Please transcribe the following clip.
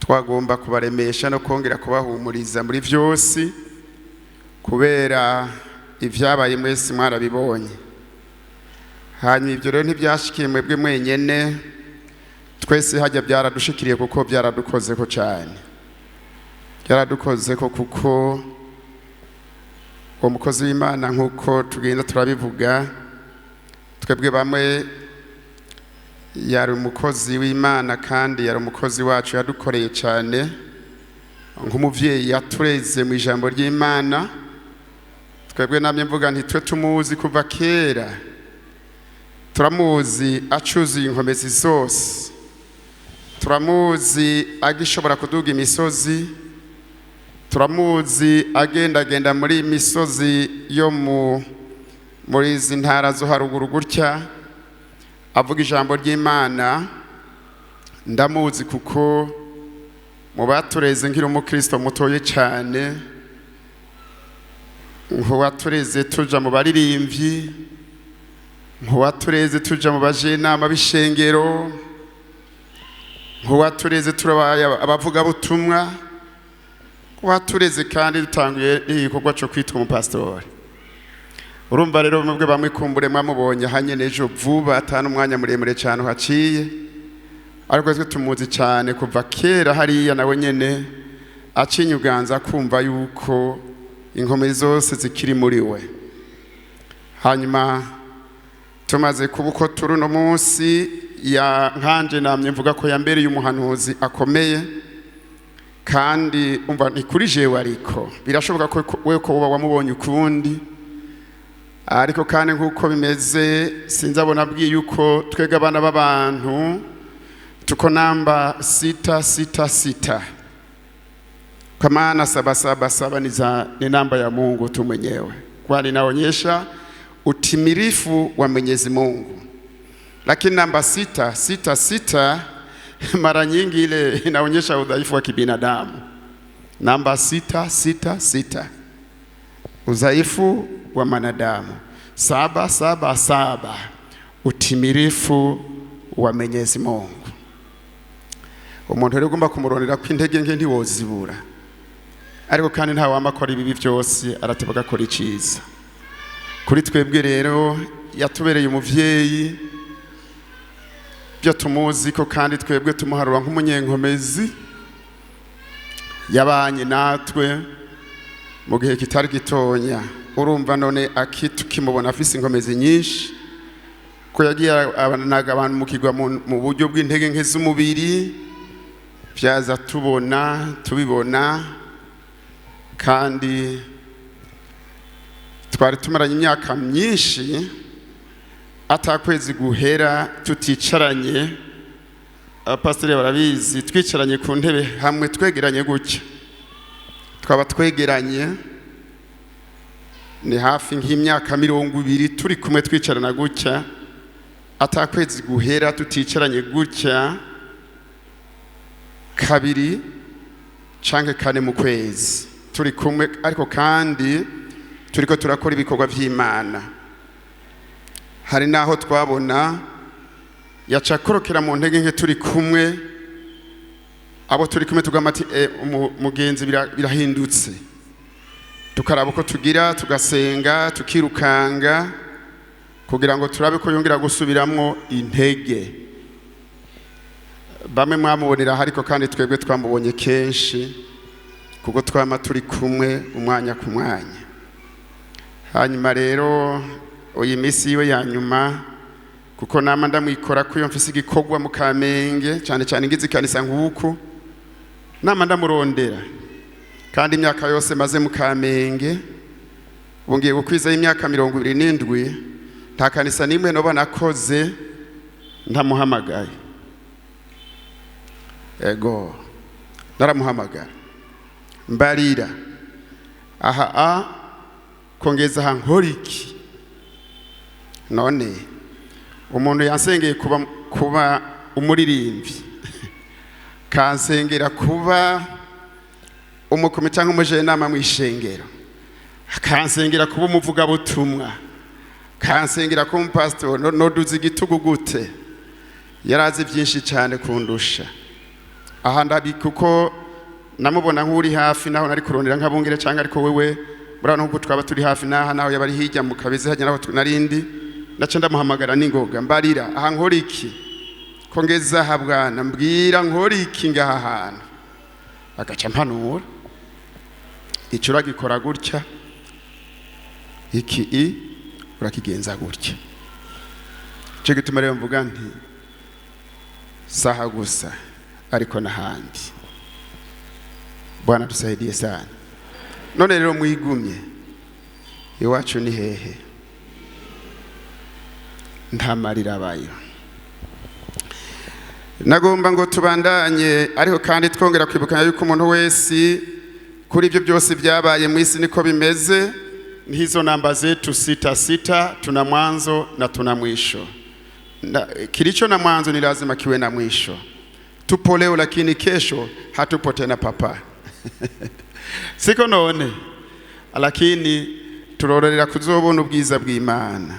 Twagomba kubaremesha no kongera kubahumuriza muri vyose, kubera ivyabaye mwese mwarabibonye. Hanyuma ibyo rero ntibyashikiye mwebwe mwenyene, twese hajya byaradushikiriye, kuko byaradukozeko cyane, byaradukozeko kuko uwo mukozi w'Imana, nk'uko tugenda turabivuga, twebwe bamwe yari umukozi w'Imana kandi yari umukozi wacu. Yadukoreye cyane nk'umuvyeyi, yatureze mu ijambo ry'Imana. Twebwe namye mvuga nti twe tumuzi kuva kera, turamuzi acuzuye inkomezi zose, turamuzi agishobora kuduga imisozi, turamuzi agendagenda muri misozi yo muri izi ntara zo haruguru gutya, avuga ijambo ry'Imana. Ndamuzi kuko mu batureze nkiri umukristo mutoye cyane, nk'uwatureze tuja mu baririmbyi, nk'uwatureze tuja mu bajenama b'ishengero, nk'uwatureze turabaye abavugabutumwa, nk'uwatureze kandi dutanguye n'igikorwa cyo kwitwa umupasitori. Urumva rero, mubwe bamwe kumbure mwamubonye hanye n'ejo vuba, atanu umwanya muremure cyane uhaciye, ariko twe tumuzi cyane kuva kera hariya. Nawe nyene acinyuganza kumva yuko inkomezi zose zikiri muri we. Hanyuma tumaze kuba uko turi uno munsi, ya nkanje namye mvuga ko yambereye umuhanuzi akomeye. Kandi umva, ni kuri jewe, ariko birashoboka ko we ko uba wamubonye ukundi. Ariko kandi nk'uko bimeze, sinzabona abwiye yuko twebwe abana b'abantu tuko namba 666, kwa maana 777 ni namba ya Mungu tu mwenyewe, kwani inaonyesha utimilifu wa Mwenyezi Mungu. Lakini namba 666 mara nyingi ile inaonyesha udhaifu wa kibinadamu. Namba 666, udhaifu wa mwanadamu. 777, utimilifu wa Mwenyezi Mungu. Umuntu rero ugomba kumurondera ko intege nke ntiwozibura, ariko kandi nta wama akora ibibi byose, arateba agakora iciza. Kuri twebwe rero yatubereye umuvyeyi, byo tumuzi ko kandi twebwe tumuharura nk'umunyenkomezi yabanye natwe mu gihe kitari gitonya. Urumva none tukimubona afise inkomezi nyinshi, ko yagiye abanaga abantu mukigwa mu buryo bw'intege nke z'umubiri, byaza tubona tubibona. Kandi twari tumaranye imyaka myinshi atakwezi guhera tuticaranye. Abapasiteri barabizi, twicaranye ku ntebe hamwe, twegeranye gutya, twaba twegeranye. Ni hafi nk'imyaka 20 turi kumwe, twicarana gutya, atakwezi guhera tuticaranye gutya kabiri canke kane mu kwezi, turi kumwe, ariko kandi turiko turakora ibikorwa vy'Imana. Hari naho twabona yaca akorokera mu ntege nke turi kumwe, abo turi kumwe tugama ati: "Mugenzi, birahindutse." Tukaraba uko tugira, tugasenga, tukirukanga kugira ngo turabe ko yongera gusubiramwo intege. Bamwe mwamubonera, ariko kandi twebwe twamubonye kenshi kuko twama turi kumwe umwanya ku mwanya. Hanyuma rero uyu minsi yiwe ya nyuma, kuko nama ndamwikora ko iyo mfise igikorwa mu Kamenge, cyane cyane ngize ikanisa nk'uku, nama ndamurondera. Kandi imyaka yose maze mu Kamenge, ubu ngiye gukwizaho imyaka 27, nta kanisa n'imwe noba nakoze ntamuhamagaye. Ego, naramuhamagara: "Mbarira aha a kongeza aha nkora iki?" None umuntu yansengeye kuba umuririmbyi, kansengera kuba umukumi cyangwa umujenama mu ishengero, akansengera kuba umuvugabutumwa, kansengera kuba umupasitori, noduza igitugu gute? Yarazi byinshi cyane kundusha. Aha ndabi kuko namubona nk'uri hafi, naho nari kurondera nk'abungere cyangwa, ariko wewe murabona nkuko twaba turi hafi n'aha, naho yaba ari hirya mu Kabezi hajya naho narindi, naca ndamuhamagara n'ingoga: "Mbarira aha nkora iki, ko ngeze aha bwana, mbwira nkora iki ngaha hantu." Agaca mpanura: "Icyo uragikora gutya, iki i urakigenza gutya." Icyo gituma rero mvuga nti saha gusa, ariko n'ahandi. Bwana tusaidie sana. None rero mwigumye iwacu ni hehe? Nta marira abayo. Nagomba ngo tubandanye, ariko kandi twongera kwibukanya yuko umuntu wese kuri ibyo byose byabaye mu isi niko bimeze. Ni hizo namba zetu sita sita, tuna mwanzo na tuna mwisho. Na kilicho na mwanzo ni lazima kiwe na mwisho. Tupo leo, lakini kesho hatupo tena, papa, siko none? Lakini turorera kuzobona ubwiza bw'Imana.